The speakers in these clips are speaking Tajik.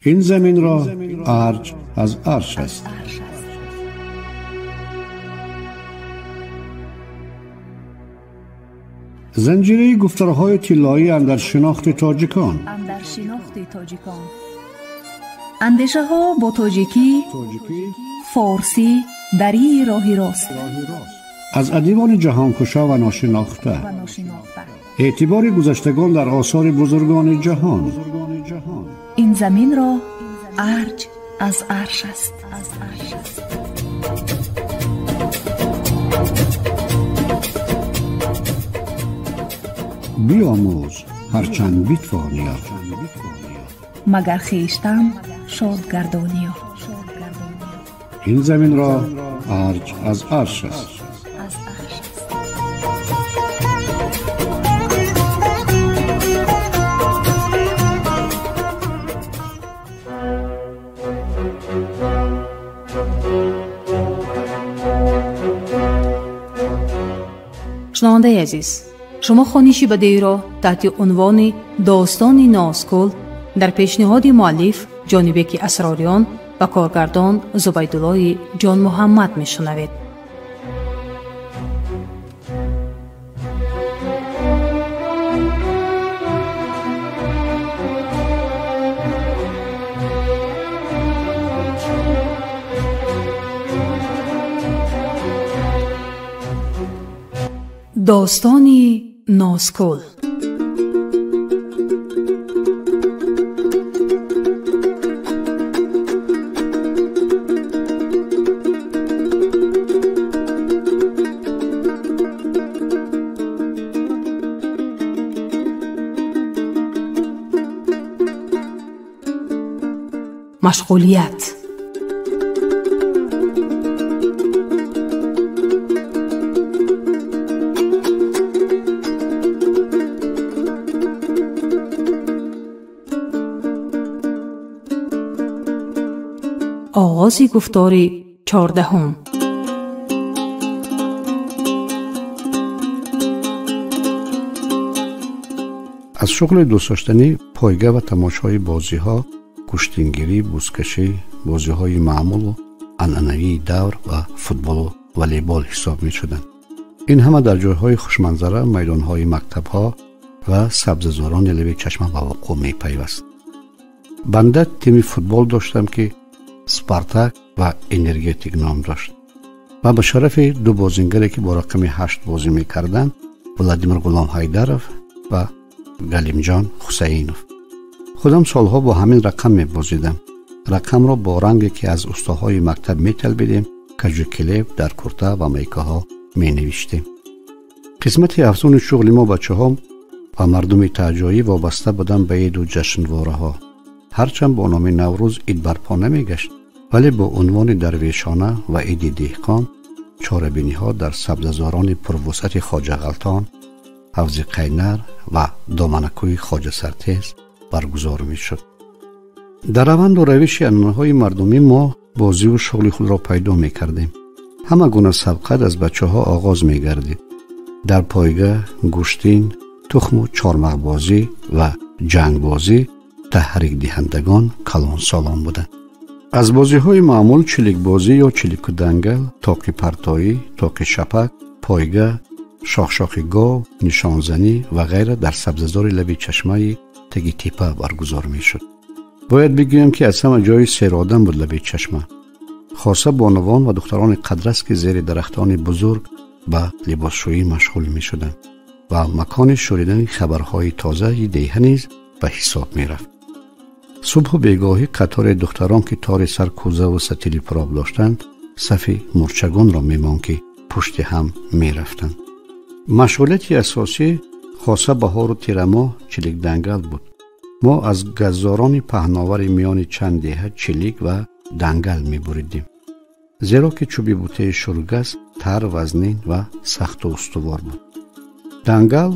Ин заминро арҷ аз арш аст. Занҷираи гуфторҳои тиллоӣ андар шинохти тоҷикон. Андешаҳо бо тоҷикӣ, форсӣ, дарии роҳи рост. Аз адибони ҷаҳонкушо ва ношинохта. Эътибори гузаштагон дар осори бузургони ҷаҳон. Ин заминро арҷ аз арш аст. Биомӯз ҳарчанд битвониё, магар хештан шод гардониё. Ин заминро арҷ аз арш аст. Шунавандаи азиз, шумо хониши бадеиро таҳти унвони «Достони Нозкул» дар пешниҳоди муаллиф Ҷонибеки Асрориён ва коргардон Зубайдуллои Ҷонмуҳаммад мешунавед. Достони Нозкул. Машғулият. Оғози гуфтори 14. Аз шуғли дӯстдоштанӣ пойга ва тамошои бозиҳо, гӯштингирӣ, бузкашӣ, бозиҳои маъмулу анъанавии давр ва футболу волейбол ҳисоб мешуданд. Ин ҳама дар ҷойҳои хушманзара, майдонҳои мактабҳо ва сабзазорони лаби чашма ба вуқӯъ мепайваст. Банда тими футбол доштам, ки Спартак ва Энергетик ном дошт ва ба шарафи ду бозингаре, ки бо рақами 8 бозӣ мекарданд, Владимир Ғуломҳайдаров ва Галимҷон Ҳусайнов. Худам солҳо бо ҳамин рақам мебозидам. Рақамро бо ранге, ки аз устоҳои мактаб металбидем, кажу келеб дар курта ва майкаҳо менавиштем. Қисмати афзуни шуғли мо бачаҳо ва мардуми таъҷоӣ вобаста буданд ба иду ҷашнвораҳо. Ҳарчанд бо номи Наврӯз ид барпо намегашт, вале бо унвони дарвешона ва иди деҳқон чорабиниҳо дар сабзазорони пурвусъати Хоҷағалтон, ҳавзи Қайнар ва доманакӯи Хоҷасартез баргузор мешуд. Дар раванду равиши анъанаҳои мардумӣ мо бозиву шуғли худро пайдо мекардем. Ҳама гуна сабқат аз бачаҳо оғоз мегардид. Дар пойга, гӯштин, тухму чормағбозӣ ва ҷангбозӣ таҳрикдиҳандагон калонсолон буданд. Аз бозиҳои маъмул чиликбозӣ ё чилику дангал, тоқи партоӣ, тоқи шапак, пойга, шохшохи гов, нишонзанӣ ва ғайра дар сабзазори лаби чашмаи таги тепа баргузор мешуд. Бояд бигӯям, ки аз ҳама ҷои серодам буд лаби чашма. Хоса бонувон ва духтарони қадрас, ки зери дарахтони бузург ба либосшӯӣ машғул мешуданд ва макони шунидани хабарҳои тозаи деҳа низ ба ҳисоб мерафт. Субҳу бегоҳӣ қатори духтарон, ки тори сар кӯзаву сатили пуроб доштанд, сафи мурчагонро мемонд, ки пушти ҳам мерафтанд. Машғулияти асосӣ хоса баҳору тирамоҳ чиликдангал буд. Мо аз газзорони паҳновари миёни чанд деҳа чилик ва дангал мебуридем, зеро ки чӯби бутаи шургаз тар, вазнин ва сахту устувор буд. Дангал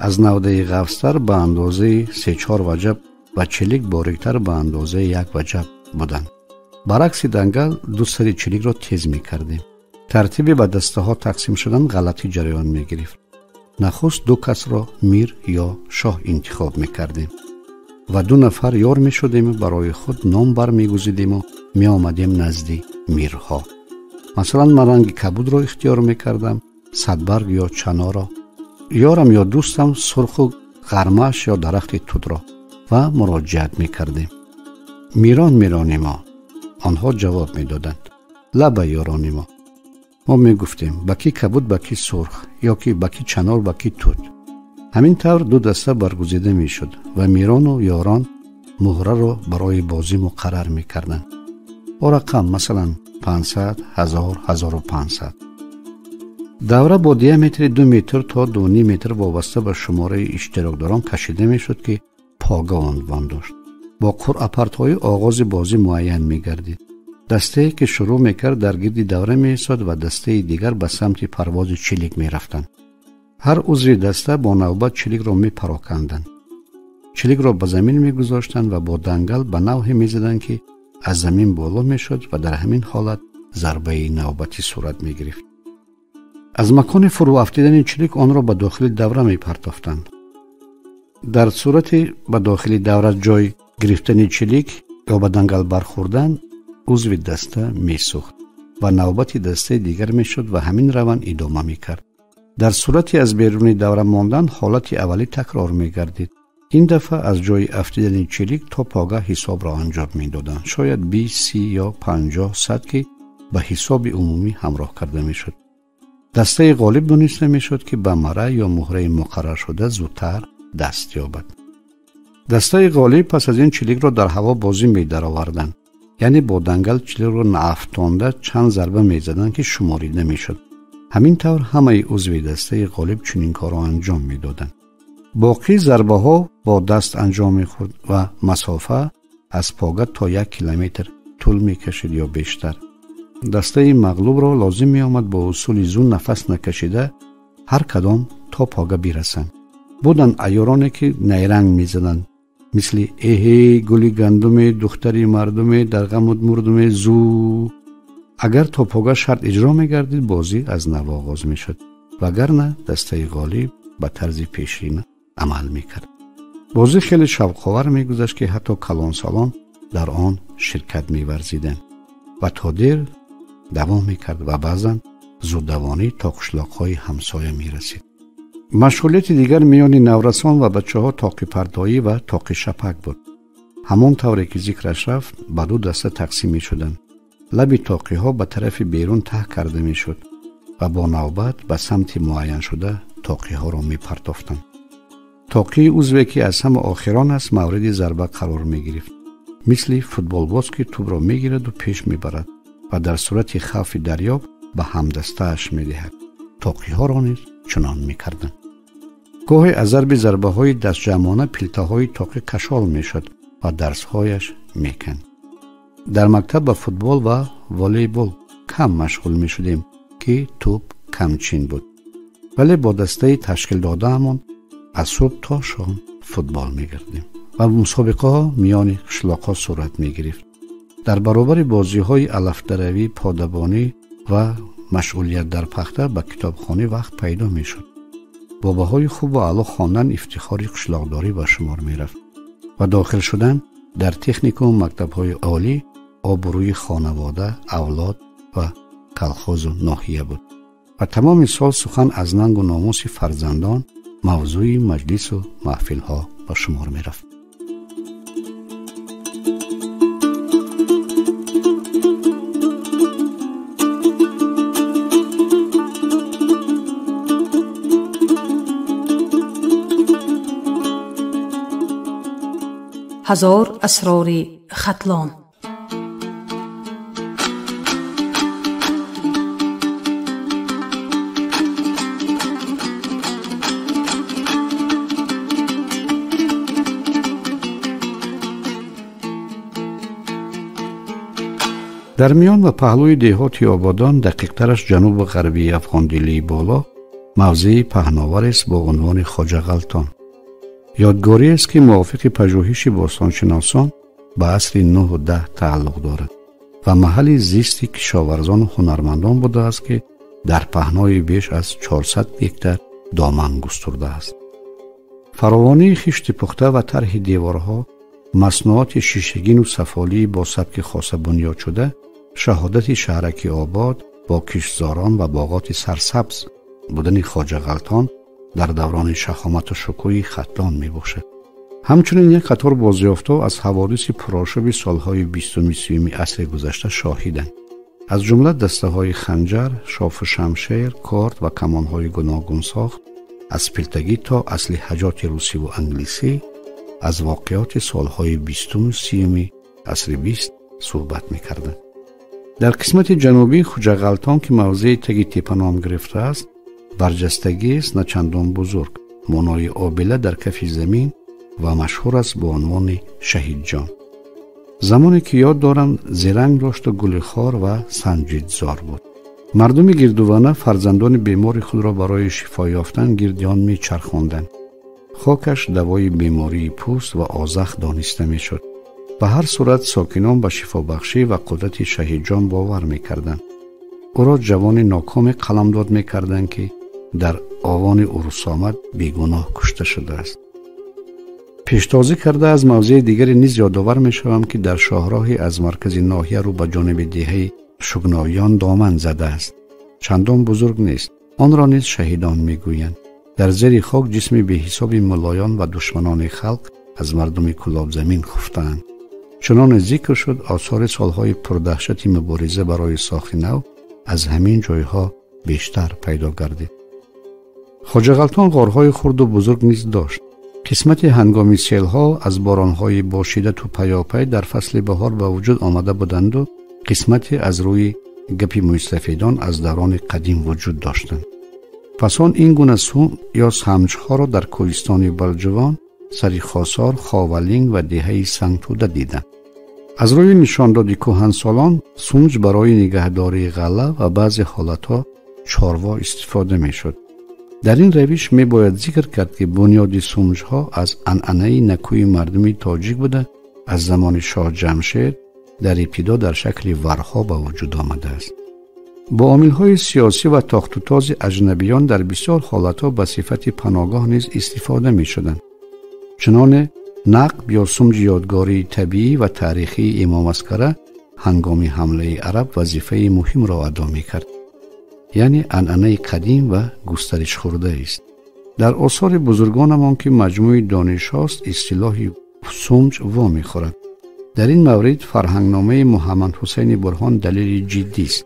аз навдаи ғафзтар ба андозаи 3-4 ваҷаб ва чилик бориктар ба андозаи 1 ваҷаб буданд. Баръакси дангал ду сари чиликро тез мекардем. Тартиби ба дастаҳо тақсим шудан ғалатӣ ҷараён мегирифт. Нахуст ду касро мир ё шоҳ интихоб мекардем. Ва ду нафар ёр мешудем, барои худ ном бармегузидем ва меомадем назди мирҳо. Масалан, ман ранги кабудро ихтиёр мекардам, садбарг ё чаноро, ёрам ё дӯстам сурху ғармаш ё дарахти тутро, ва муроҷиат мекардем. Мирон, мирони мо. Онҳо ҷавоб медоданд: лаба ёрони мо. Мо мегуфтем: ба ки кабуд, ба ки сурх, ё ки ба ки чанор, ба ки тут. Ҳамин тавр ду даста баргузида мешуд ва мирону ёрон муҳраро барои бозӣ муқаррар мекарданд. Бо рақам, масалан, 500, 1000, 1500. Давра бо диаметри 2 метр то 2,5 метр вобаста ба шумораи иштирокдорон кашида мешуд, ки пога унвон дошт. Бо қуръапартҳои оғози бозӣ муайян мегардид. Дастае ки шурӯъ мекард, дар гирди давра меистод ва дастаи дигар ба самти парвози чилик мерафтанд. Ҳар узви даста бо навбат чиликро мепароканданд. Чиликро ба замин мегузоштанд ва бо дангал ба навҳе мезаданд, ки аз замин боло мешуд ва дар ҳамин ҳолат зарбаи навбатӣ сурат мегирифт. Аз макони фурӯафтидани чилик онро ба дохили давра мепартофтанд. Дар сурати ба дохили давра ҷой гирифтани чилик ё ба дангал бархӯрдан, узви даста месӯхт ва навбати дастаи дигар мешуд ва ҳамин раванд идома мекард. Дар сурати аз беруни давра мондан, ҳолати аввалӣ такрор мегардид. Ин дафъа аз ҷои афтидани чилик то пога ҳисобро анҷом медоданд. Шояд 20, 30 ё 50, 100, ки ба ҳисоби умумӣ ҳамроҳ карда мешуд. Дастаи ғолиб дониста мешуд, ки ба мара ё муҳраи муқарраршуда зудтар даст ёбад. Дастаи ғолиб пас аз ин чиликро дар ҳаво бозӣ медароварданд, яъне бо дангал чиликро наафтонда чанд зарба мезаданд, ки шуморида мешуд. Ҳамин тавр ҳамаи узви дастаи ғолиб чунин корро анҷом медоданд. Боқӣ зарбаҳо бо даст анҷом мехӯрд ва масофа аз пога то 1 километр тӯл мекашид ё бештар. Дастаи мағлубро лозим меомад бо усули зун нафас накашида ҳар кадом то пога бирасанд. Буданд аёроне, ки найранг мезаданд, мисли эҳе гули гандуме, духтари мардуме, дар ғамуд мурдуме, зу. Агар то пога шарт иҷро мегардид, бозӣ аз нав оғоз мешуд, вагарна дастаи ғолиб ба тарзи пешин амал мекард. Бозӣ хеле шавқовар мегузашт, ки ҳатто калонсолон дар он ширкат меварзиданд ва то дер давом мекард ва баъзан зуддавонӣ то қишлоқҳои ҳамсоя мерасид. Машғулияти дигар миёни наврасон ва бачаҳо тоқипардоӣ ва тоқишапак буд. Ҳамон тавре ки зикраш рафт, ба ду даста тақсим мешуданд. Лаби тоқиҳо ба тарафи берун таҳ карда мешуд ва бо навбат ба самти муайяншуда тоқиҳоро мепартофтанд. Тоқии узве, ки аз ҳама охирон аст, мавриди зарба қарор мегирифт. Мисли футболбоз, ки тӯбро мегираду пеш мебарад ва дар сурати хавфи дарёб ба ҳамдастааш медиҳад. Тоқиҳоро низ чунон мекарданд. Гоҳе аз зарби зарбаҳои дастҷамъона пилтаҳои тоқӣ кашол мешуд ва дарсҳояш меканд. Дар мактаб ба футбол ва волейбол кам машғул мешудем, ки тӯб камчин буд. Вале бо дастаи ташкил додаамон аз субҳ то шом футбол мегардем ва мусобиқаҳо миёни қишлоқҳо сурат мегирифт. Дар баробари бозиҳои алафдаравӣ, подабонӣ ва машғулият дар пахта ба китобхонӣ вақт пайдо мешуд. Бо баҳои хуб ва аъло хондан ифтихори қишлоқдорӣ ба шумор мерафт ва дохил шудан дар техникум мактабҳои олӣ обрӯи хонавода, авлод ва калхозу ноҳия буд. Ва тамоми сол сухан аз нангу номуси фарзандон мавзӯи маҷлису маҳфилҳо ба шумор мерафт. Ҳазор асрори Хатлон. Дар миён ва паҳлӯи деҳоти Ободон, дақиқтараш ҷанубу ғарбии Афғондилии боло, мавзеи паҳноварест бо унвони Хоҷа Ғалтон. Ёдгориест, ки мувофиқи пажӯҳиши бостоншиносон ба асри 9 10 тааллуқ дорад ва маҳалли зисти кишоварзону ҳунармандон будааст, ки дар паҳнои беш аз 400 гектар доман густурдааст. Фаровонии хишти пухта ва тарҳи деворҳо Маснуоти шишагину сафолӣ бо сабки хоса бунёд шуда, шаҳодати шаҳраки обод бо киштзорон ва боғоти сарсабз будани Хоҷа Ғалтон дар даврони шаҳомату шукӯҳи Хатлон мебошад. Ҳамчунин як қатор бозёфтҳо аз ҳаводиси пурошуби солҳои 20-30 асри гузашта шоҳиданд. Аз ҷумла дастаҳои ханҷар, шофу шамшер, корд ва камонҳои гуногунсохт, аз пилтагӣ то аслиҳаҷоти русиву англисӣ аз воқеоти солҳои 20-30 асри 20 суҳбат мекарданд. Дар қисмати ҷанубии Хуҷағалтон, ки мавзеи таги тепа ном гирифтааст, барҷастагиест на чандон бузург, монои обила дар кафи замин ва машҳур аст бо унвони Шаҳидҷон. Замоне ки ёд дорам, зеранг дошту гули хор ва санҷидзор буд. Мардуми гирдувана фарзандони бемори худро барои шифо ёфтан гирди он мечархонданд. Хокаш давои бемории пӯст ва озах дониста мешуд. Ба ҳар сурат сокинон ба шифобахшӣ ва қудрати Шаҳидҷон бовар мекарданд. Ӯро ҷавони нокоме қаламдод мекарданд, ки дар овони урусомад бегуноҳ кушта шудааст. Пештозӣ карда аз мавзеи дигаре низ ёдовар мешавам, ки дар шоҳроҳе аз маркази ноҳия рӯ ба ҷониби деҳаи Шугноён доман задааст. Чандон бузург нест, онро низ шаҳидон мегӯянд. Дар зери хок ҷисми беҳисоби муллоён ва душманони халқ аз мардуми кулобзамин хуфтаанд. Чуноне зикр шуд, осори солҳои пурдаҳшати мубориза барои сохти нав аз ҳамин ҷойҳо бештар пайдо гардид. Хоҷағалтон ғорҳои хурду бузург низ дошт. Қисмати ҳангоми селҳо аз боронҳои бо шиддату паёпай дар фасли баҳор ба вуҷуд омада буданду қисмате аз рӯи гапи мӯйсафедон аз даврони қадим вуҷуд доштанд. Пас он ин гуна сум ё самҷҳоро дар кӯҳистони Балҷувон, сари Хосор, Ховалинг ва деҳаи Сангтуда диданд. Аз рӯи нишондоди кӯҳансолон, сумҷ барои нигаҳдории ғалла ва баъзе ҳолатҳо чорво истифода мешуд. Дар ин равиш мебояд зикр кард, ки бунёди сумҷҳо аз анъанаи накӯи мардуми тоҷик буда, аз замони шоҳ Ҷамшед дар ибтидо дар шакли варҳо ба вуҷуд омадааст. Бо омилҳои сиёсӣ ва тохтутози аҷнабиён дар бисёр ҳолатҳо ба сифати паноҳгоҳ низ истифода мешуданд. Чуноне нақб ё сумҷи ёдгории табиӣ ва таърихии Имом Аскара ҳангоми ҳамлаи араб вазифаи муҳимро адо мекард. Яъне анъанаи қадим ва густаришхӯрдаест. Дар осори бузургонамон, ки маҷмӯи донишҳост, истилоҳи сумҷ во мехӯрад. Дар ин маврид фарҳангномаи Муҳаммад Ҳусайни Бурҳон далели ҷиддист.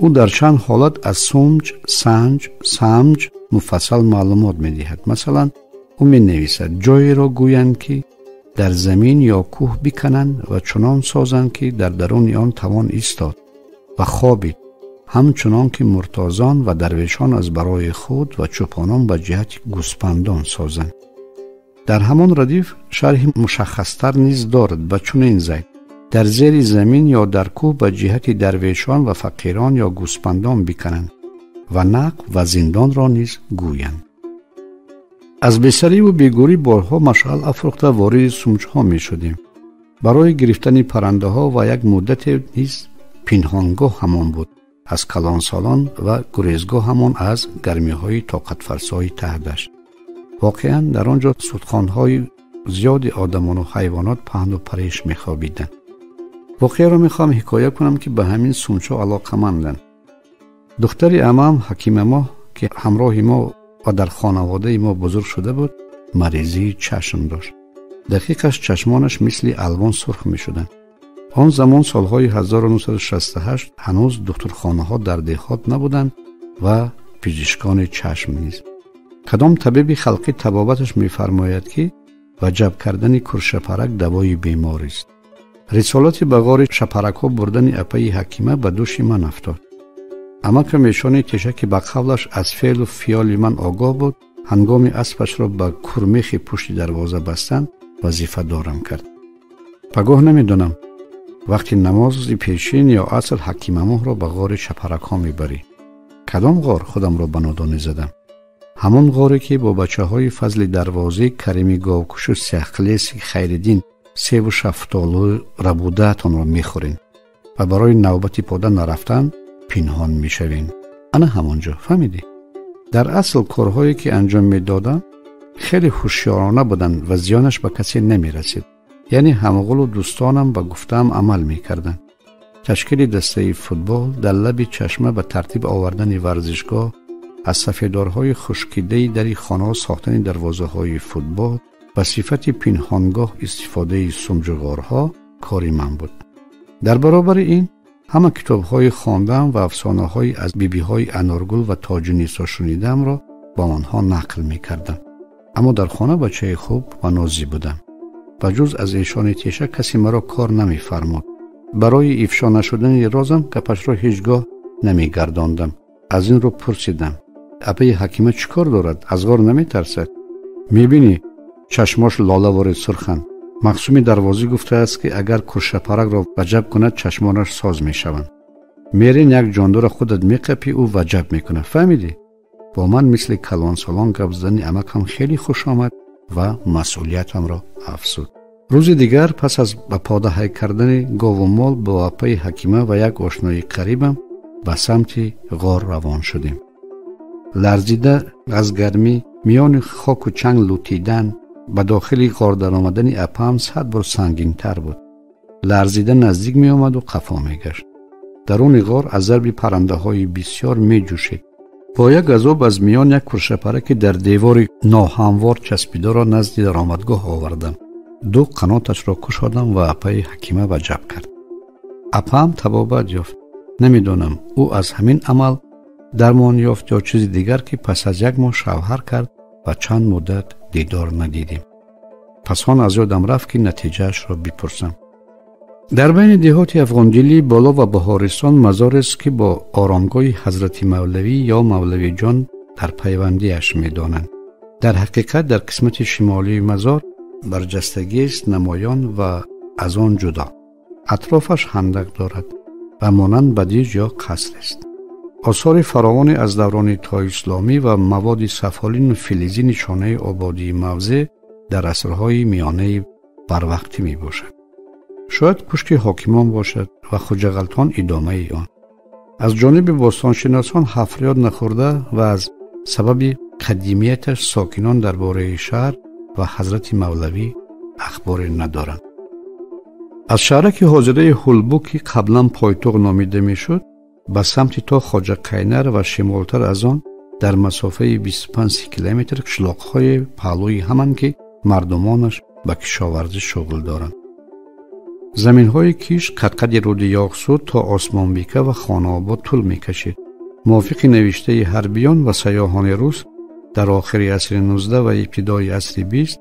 Ӯ дар чанд ҳолат аз сумҷ, санҷ, самҷ муфассал маълумот медиҳад. Масалан, ӯ менависад: ҷоеро гӯянд, ки дар замин ё кӯҳ бикананд ва чунон созанд, ки дар даруни он тавон истод ва хобид, ҳамчунон ки муртозон ва дарвешон аз барои худ ва чӯпонон ба ҷиҳати гӯспандон созанд. Дар ҳамон радиф шарҳи мушаххастар низ дорад ба чунин зайд: дар зери замин ё дар кӯҳ ба ҷиҳати дарвешон ва фақирон ё гӯспандон бикананд ва нақб ва зиндонро низ гӯянд. Аз бесариву бегӯрӣ борҳо машғал афрӯхта вориди сумҷҳо мешудем. Барои гирифтани паррандаҳо ва як муддате низ пинҳонгоҳ ҳамон буд аз калонсолон ва гурезгоҳ ҳамон аз гармиҳои тоқатфарсои таҳдашт. Воқеан дар он ҷо судхонҳои зиёди одамону ҳайвонот паҳну пареш мехобиданд. Воқеаро мехоҳам ҳикоя кунам, ки ба ҳамин сумчҳо алоқаманданд. Духтари амам Ҳакимамоҳ, ки ҳамроҳи мо ва дар хонаводаи мо бузург шуда буд, маризии чашм дошт. Дақиқаш чашмонаш мисли алвон сурх мешуданд. Он замон солҳои 1968 ҳанӯз духтурхонаҳо дар деҳот набуданд ва пизишкони чашм низ. Кадом табиби халқӣ табобаташ мефармояд, ки ваҷаб кардани куршапарак давои беморист. Рисолати ба ғори шапаракҳо бурдани апаи Ҳакима ба дӯши ман афтод. Амакам эшони теша, ки ба қавлаш аз феълу фиёли ман огоҳ буд, ҳангоми аспашро ба курмехи пушти дарвоза бастан вазифа дорам кард. Пагоҳ намедонам, вақти намози пешин ё аср Ҳакимамоҳро ба ғори шапаракҳо мебарӣ. Кадом ғор? Худамро ба нодонӣ задам. Ҳамон ғоре, ки бо бачаҳои Фазли Дарвозӣ, Карими Говкушу Сиҳқлеси Хайриддин севу шафтолу рабудаатонро мехӯрем ва барои навбати пода нарафтан пинҳон мешавем. Ана ҳамон ҷо, фаҳмидӣ? Дар асл корҳое, ки анҷом медодам, хеле ҳушёрона буданд ва зиёнаш ба касе намерасид. Яъне ҳамғулу дӯстонам ба гуфтаам амал мекарданд. Ташкили дастаи футбол, дар лаби чашма ба тартиб овардани варзишгоҳ, аз сафедорҳои хушкидаи дари хонаҳо сохтани дарвозаҳои футбол, ба сифати пинҳонгоҳ истифодаи сумҷуғорҳо кори ман буд. Дар баробари ин ҳама китобҳои хондаам ва афсонаҳои аз бибиҳои Аноргул ва Тоҷунисо шунидаамро ба онҳо нақл мекардам. Аммо дар хона бачаи хуб ва нозӣ будам. Ба ҷуз аз эшони теша касе маро кор намефармуд. Барои ифшо нашудани розам гапашро ҳеҷ гоҳ намегардондам. Аз ин рӯ пурсидам: апаи Ҳакима чӣ кор дорад? Аз ғор наметарсад? Мебинӣ, чашмош лолавори сурханд. Мақсуми дарвозӣ гуфтааст, ки агар куршапаракро ваҷаб кунад, чашмонаш соз мешаванд. Мерин як ҷондора худат меқапӣ, ӯ ваҷаб мекунад. Фаҳмидӣ? Бо ман мисли калонсолон гап задани амакам хеле хуш омад ва масъулиятамро афзуд. Рӯзи дигар пас аз ба подаҳай кардани гову мол бо апаи Ҳакима ва як ошнои қарибам ба самти ғор равон шудем. Ларзида аз гармӣ, миёни хоку чанг лутидан, ба дохили ғор даромадани апаам 100 бор сангинтар буд. Ларзида наздик меомаду қафо мегашт. Даруни ғор аз зарби паррандаҳои бисёр меҷӯшид. Бо як азоб аз миён як куршапараки дар девори ноҳамвор часпидаро назди даромадгоҳ овардам. Ду қаноташро кушодам ва апаи Ҳакима ваҷаб кард. Апаам табобат ёфт. Намедонам, ӯ аз ҳамин амал дармон ёфт ё чизи дигар, ки пас аз як моҳ шавҳар кард ва чанд муддат дидор надидем. Пас он аз ёдам рафт, ки натиҷаашро бипурсам. Дар байни деҳоти Афғондилӣ боло ва Баҳористон мазорест, ки бо оромгоҳи ҳазрати Мавлавӣ ё Мавлавиҷон дар пайвандиаш медонанд. Дар ҳақиқат дар қисмати шимолии мазор барҷастагиест намоён ва аз он ҷудо. Атрофаш ҳандақ дорад ва монанд ба диҷ ё қасрест. Осори фаровоне аз даврони тоисломӣ ва маводи сафолину филизӣ нишонаи ободии мавзеъ дар асрҳои миёнаи барвақтӣ мебошад. Шояд кушки ҳокимон бошад ва Хуҷағалтон идомаи он. Аз ҷониби бостоншиносон ҳафриёт нахӯрда ва аз сабаби қадимияташ сокинон дар бораи шаҳр ва ҳазрати Мавлавӣ ахборе надоранд. Аз шаҳраки ҳозираи Ҳулбу, ки қаблан Пойтуғ номида мешуд, ба самти то Хоҷақайнар ва шимолтар аз он дар масофаи 25 километр қишлоқҳои паҳлӯи ҳаманд, ки мардумонаш ба кишоварзӣ шуғл доранд. Заминҳои киш қадқади руди Ёғсуд то Осмонбика ва Хонаобод тӯл мекашид. Мувофиқи навиштаи ҳарбиён ва сайёҳони рус, дар охири асри 19 ва ибтидои асри 20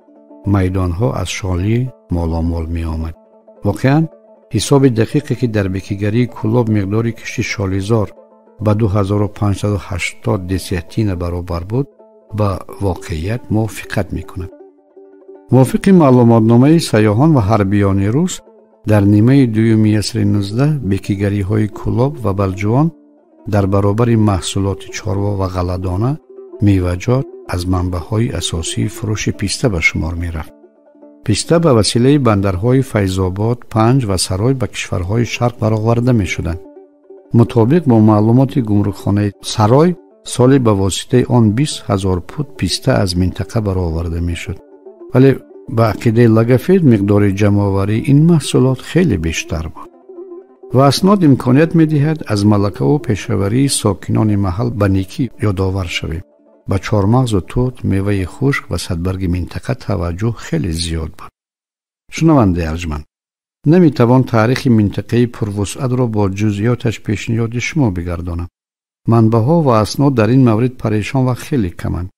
майдонҳо аз шолӣ моломол меомад. Воқеан ҳисоби дақиқе, ки дар бекигарии Кӯлоб миқдори кишти шолизор ба 2580 десятина баробар буд, ба воқеият мувофиқат мекунад. Мувофиқи маълумотномаи сайёҳон ва ҳарбиёни рус, дар нимаи дуюми асри 19 бекигариҳои Кӯлоб ва Балҷувон дар баробари маҳсулоти чорво ва ғалладона, меваҷот аз манбаъҳои асосии фурӯши писта ба шумор мерафт. Писта ба василаи бандарҳои Файзобод, Панҷ ва Сарой ба кишварҳои шарқ бароварда мешуданд. Мутобиқ бо маълумоти гумрукхонаи Сарой, соли ба воситаи он 20 000 пуд писта аз минтақа бароварда мешуд. Вале ба ақидаи Лагофед миқдори ҷамъоварии ин маҳсулот хеле бештар буд. Ва аснод имконият медиҳад аз малакаву пешаварии сокинони маҳал ба некӣ ёдовар шавем. Ба чормағзу тут, меваи хушк ва садбарги минтақа таваҷҷӯҳ хеле зиёд буд. Шунавандаи арҷманд, наметавон таърихи минтақаи пурвусъатро бо ҷузъиёташ пешниҳоди шумо бигардонам. Манбаъҳо ва аснод дар ин маврид парешон ва хеле каманд.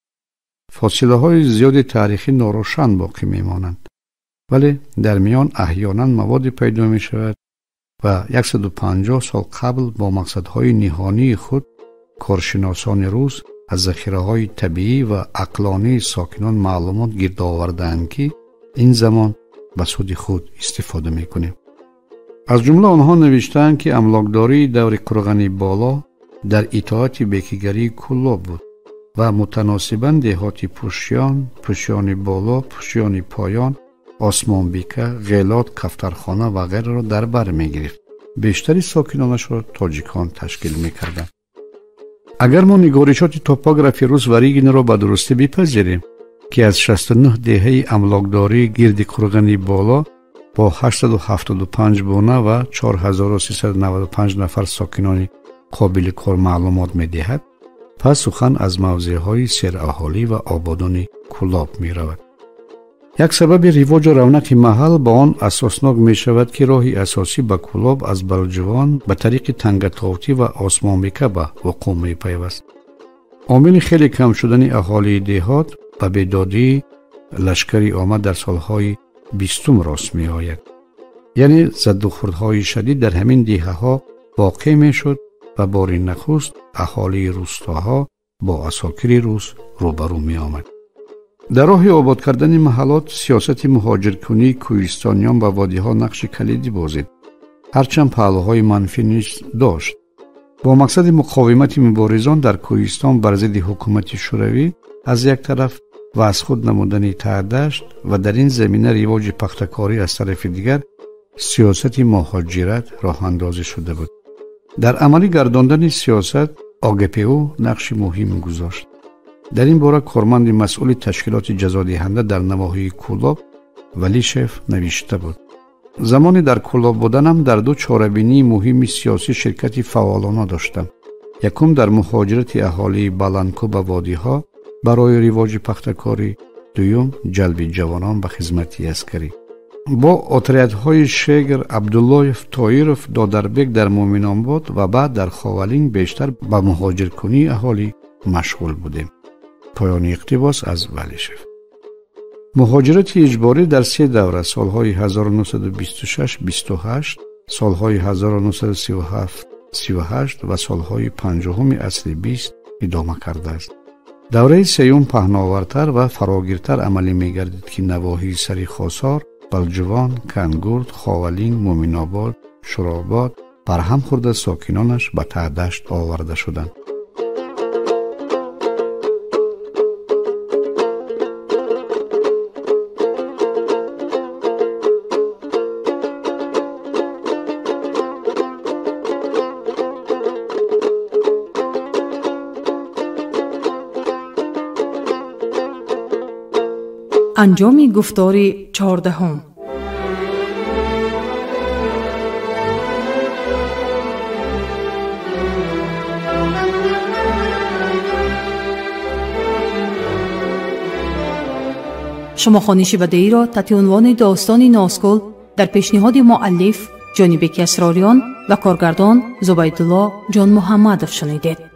Фосилаҳои зиёди таърихӣ норӯшан боқӣ мемонанд, вале дар миён аҳёнан маводе пайдо мешавад ва 150 сол қабл бо мақсадҳои ниҳонии худ коршиносони рус аз захираҳои табиӣ ва ақлонии сокинон маълумот гирд овардаанд, ки ин замон ба суди худ истифода мекунем. Аз ҷумла онҳо навиштаанд, ки амлокдории даври Қурғани боло дар итоати бекигарии Кӯлоб буд ва мутаносибан деҳоти Пӯшиён, Пӯшиёни боло, Пӯшиёни поён, Осмонбика, Ғелот, Кафтархона ва ғайраро дар бар мегирифт. Бештари сокинонашро тоҷикон ташкил мекарданд. Агар мо нигоришоти топографи рус ва Ригинро ба дурустӣ бипазирем, ки аз 69 деҳаи амлокдории гирди Қурғани боло Бо 875 бона ва 4395 нафар сокинони қобили кор маълумот медиҳад, пас сухан аз мавзеъҳои сераҳолӣ ва ободони Кӯлоб меравад. Як сабаби ривоҷу равнақи маҳал ба он асоснок мешавад, ки роҳи асосӣ ба Кӯлоб аз Балҷувон ба тариқи Тангатовтӣ ва Осмонбека ба вуқӯъ мепайваст. Омили хеле кам шудани аҳолии деҳот ба бедодии лашкари омад дар солҳои 20 рост меояд. Яъне задухӯрдҳои шадид дар ҳамин деҳаҳо воқеъ мешуд ва бори нахуст аҳолии рустоҳо бо асокири рус рӯбарӯ меомад. Дар роҳи обод кардани маҳаллот сиёсати муҳоҷиркунии кӯҳистониён ба водиҳо нақши калидӣ бозид, ҳарчанд паҳлӯҳои манфӣ низ дошт. Бо мақсади муқовимати муборизон дар кӯҳистон бар зидди ҳукумати шӯравӣ аз як тараф ва аз худ намудани Таҳдашт ва дар ин замина ривоҷи пахтакорӣ аз тарафи дигар сиёсати муҳоҷират роҳандозӣ шуда буд. Дар амалӣ гардондани сиёсат ОГПУ нақши муҳим гузошт. Дар ин бора корманди масъули ташкилоти ҷазодиҳанда дар навоҳии Кӯлоб Валишев навишта буд. Замоне дар Кӯлоб буданам дар ду чорабинии муҳими сиёсӣ ширкати фаъолона доштам. Якум дар муҳоҷирати аҳолии Баландкӯ ба водиҳо барои ривоҷи пахтакорӣ, дуюм ҷалби ҷавонон ба хизмати аскарӣ. Бо отрядҳои Шегр, Абдуллоев, Тоиров, Додарбек дар Муъминобод ва баъд дар Ховалинг бештар ба муҳоҷиркунии аҳолӣ машғул будем. Поёни иқтибос аз Валишев. Муҳоҷирати иҷборӣ дар се давра солҳои 1926-28, солҳои 1937-38 ва солҳои 50-уми асри 20 идома кардааст. Давраи сеюм паҳновартар ва фарогиртар амалӣ мегардид, ки навоҳии сари Хосор, Балҷувон, Кангурд, Ховалинг, Муъминобод, Шуробод барҳам хӯрда сокинонаш ба Таҳдашт оварда шуданд. Анҷоми гуфтори 14. Шумо хониши бадеиро таҳти унвони достони Носкул дар пешниҳоди муаллиф Ҷонибеки Асрориён ва коргардон Зубайдулло Ҷонмуҳаммадов шунидед.